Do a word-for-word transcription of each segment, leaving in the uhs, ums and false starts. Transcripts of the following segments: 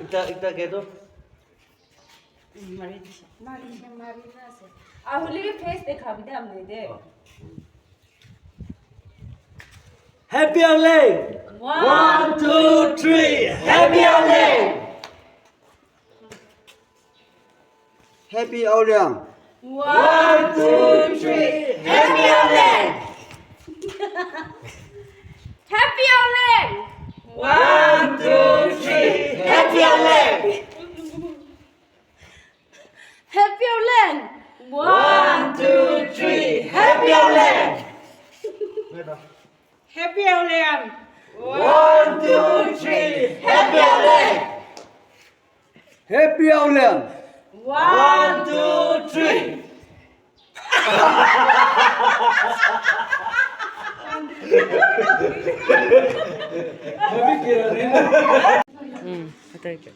Ekta, ekta ke to. Mari dise. Mari dise, mari dise. Ahuli bi face dekha bi de amne de. Happy Auleng. One, two, three. Happy Auleng. Happy Auleng. One, two, three. Happy Auleng. Happy Auleng. One, two, three. Happy Auleng. Happy Auleng. One, two, three. Happy Auleng. Happy Auleng. One, two, three. Happy Auleng. Happy Auleng. One, two, three. Mm, betul itu.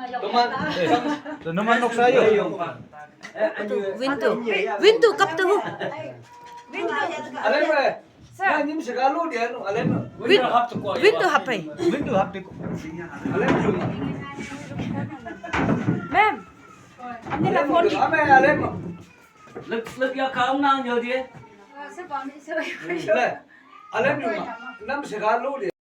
Numan, eh, numan nok sayo. Wintu, Wintu kap tu. Alem, eh. Sir. Nim segalu dia, no, alem. Wintu hapai. Wintu hapai. Alem. Ma'am. Ini lah phone. Ame alem. Lek, lek ya kaum nang yo dia. Sir, kami sir. Alem ni, nam segalu dia.